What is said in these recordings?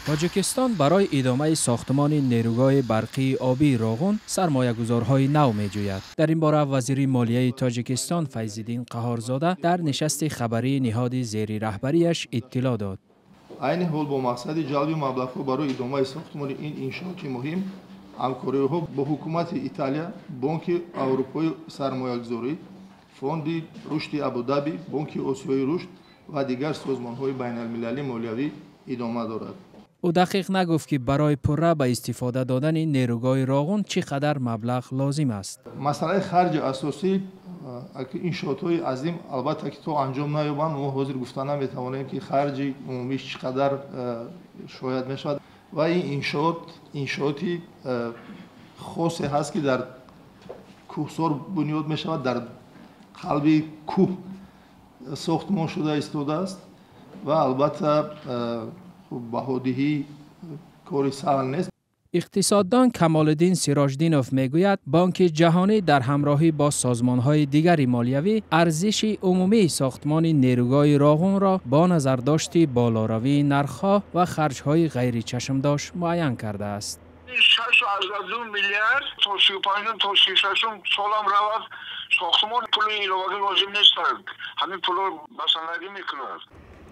Тоҷикистон барои идомаи сохтмони нерӯгоҳи барқии обии Роғун сармоягузорҳои нав меҷӯяд. Дар ин бора вазири молияи Тоҷикистон Файзиддин Қаҳорзода дар нишасти хабарии ниҳоди зери раҳбарияш иттилоъ дод. Айни ҳол бо мақсади ҷалби маблағҳо барои идомаи сохтмони ин иншооти муҳим ҳамкориҳо бо ҳукумати Италия, Бонки Аврупои сармоягузорӣ, Фонди рушди Абудаби, Бонки Осиёи рушд ва дигар созмонҳои байналмилалии молиявӣ идома дорад. Ӯ дақиқ нагуфт, ки барои пурра ба истифода додани нерӯгоҳи Роғун чӣ қадар маблағ лозим аст. Масъалаи харҷи асосӣ иншоотҳои азим албатта ки то анҷом наёбанд, мо ҳозир гуфта наметавонем, ки харҷи умумиш чӣ қадар шояд мешавад. Ва ин иншоот иншооти хосе ҳаст, ки дар кӯҳсор бунёд мешавад, дар қалби кӯҳ сохтмон шуда истодааст ва албатта баҳодиҳӣ кори саҳл нест. Иқтисоддон Камолиддин Сироҷдинов мегӯяд, Бонки Ҷаҳонӣ дар ҳамроҳӣ бо созмонҳои дигари молиявӣ арзиши умумии сохтмони нерӯгоҳи Роғунро бо назардошти болоравии нархҳо ва харҷҳои ғайричашмдошт муайян кардааст. 6,2 миллиард то 35-ум, то 36-ум солам равад, сохтмон пули иловагӣ лозим нест, ҳамин пулро басандагӣ мекунад.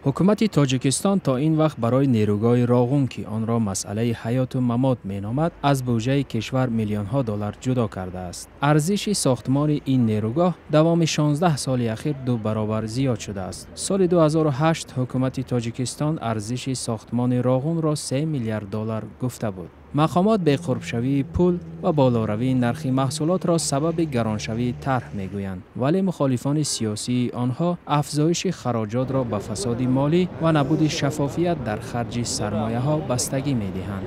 Ҳукумати Тоҷикистон то ин вақт барои нерӯгоҳи Роғун, ки онро масъалаи ҳаёту мамот меномад, аз буҷаи кишвар миллионҳо доллар ҷудо кардааст. Арзиши сохтмони ин нерӯгоҳ давоми 16 соли ахир 2 баробар зиёд шудааст. Соли 2008 ҳукумати Тоҷикистон арзиши сохтмони Роғунро 3 миллиард доллар гуфта буд. Мақомот беқурбшавии пул ва болоравии нархи маҳсулотро сабаби гароншавии тарҳ мегӯянд, вале мухолифони сиёсии онҳо афзоиши хароҷотро ба фасоди молӣ ва набуди шаффофият дар харҷи сармояҳо бастагӣ медиҳанд.